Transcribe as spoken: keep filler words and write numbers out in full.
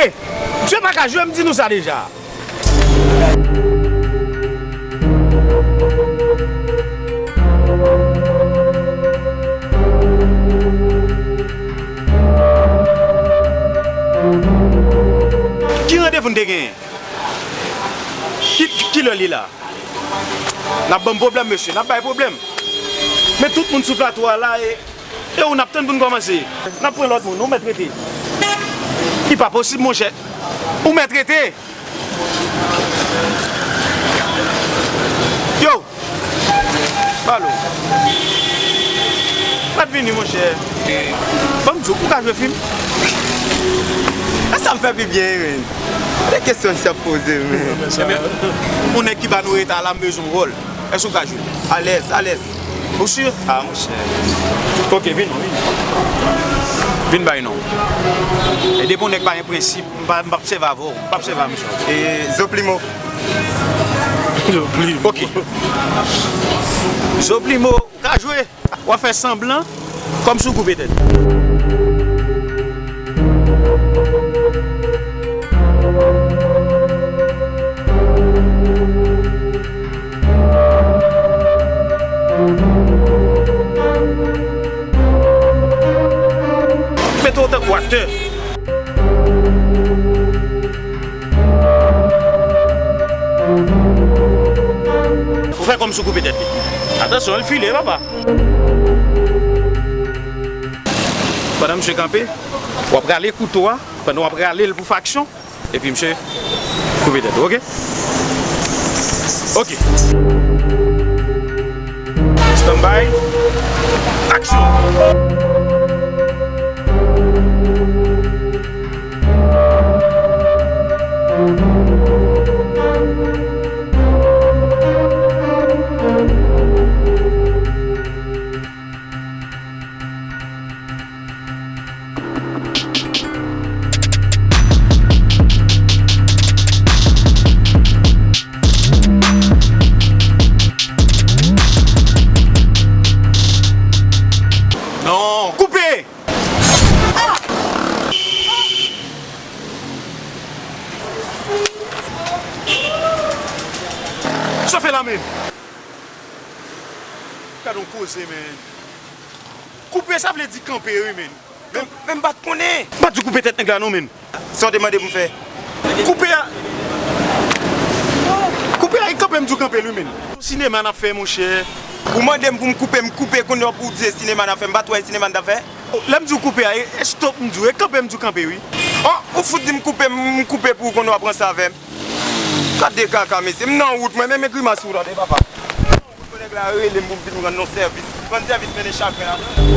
Misye pa ka jwe, m di nou sa deja. Ki randevou n te genyen? Ki, ki lè li la? N ap ban m pwoblèm, mesye, n ap bay pwoblèm. Men tout moun sou plato a la, e, e ou n ap tann pou n kòmanse? N ap pran lòt moun, ou mèt rete. Li pa posib, monchè. Ou mèt rete. Yo! Balo. Mèt vini, monchè. Ban m di w, ou ka jwe fim? E sa m fè pi byen, wi, men. De kesyon misye ap poze, men. Ebyen, yon nèg ki ba nou reta la, m bezwen wòl. Èske w ka jwe? Alèz, alèz. Ou si? A, monchè. Ok, vin non, vin. Vin bay non. E depi yon nèg pa gen prensip, m pa, m p ap sèvi avè w. M p ap sèvi a misye. E Zoplimo. Zoplimo. Ok. Zoplimo, ou ka jwe. W ap fè sanblan kòmsi w koupe tèt. Mete w tankou aktè. Ou fè kòmsi w koupe tèt li. Atansyon, l file, papa. Pandan misye kanpe, w ap rale kouto a, pandan w ap rale l pou faksyon, epi misye koupe tèt ou, ok? Ok. Stand by. Aksyon! Non, koupe! Sa fè la menm? Gad on koze, men. Koupe, sa vle di kanpe, wi, men. Men, men m pa t konnen. M pa t di w koupe tèt nèg la, non, men. Sa w te mande pou m fè? Koupe a. Koupe a, e kanpe m di w kanpe l, wi, men. Sinema n ap fè, monchè. Ou mande m pou m koupe, m koupe, kounye a pou w di se sinema n ap fè. M pa t wè e sinema n t ap fè. O, lè m di w koupe a, e, e stop m di w, e kanpe m di w kanpe, wi. O, ou fout di m koupe, m koupe pou w kounye a w ap ranse avè m. Gade kaka, mesye, m nan wout, mwen, men, men grimas ou tande, papa. Nèg la rele m pou m vin rann nou sèvis. Rann sèvis mennen chagren ladan.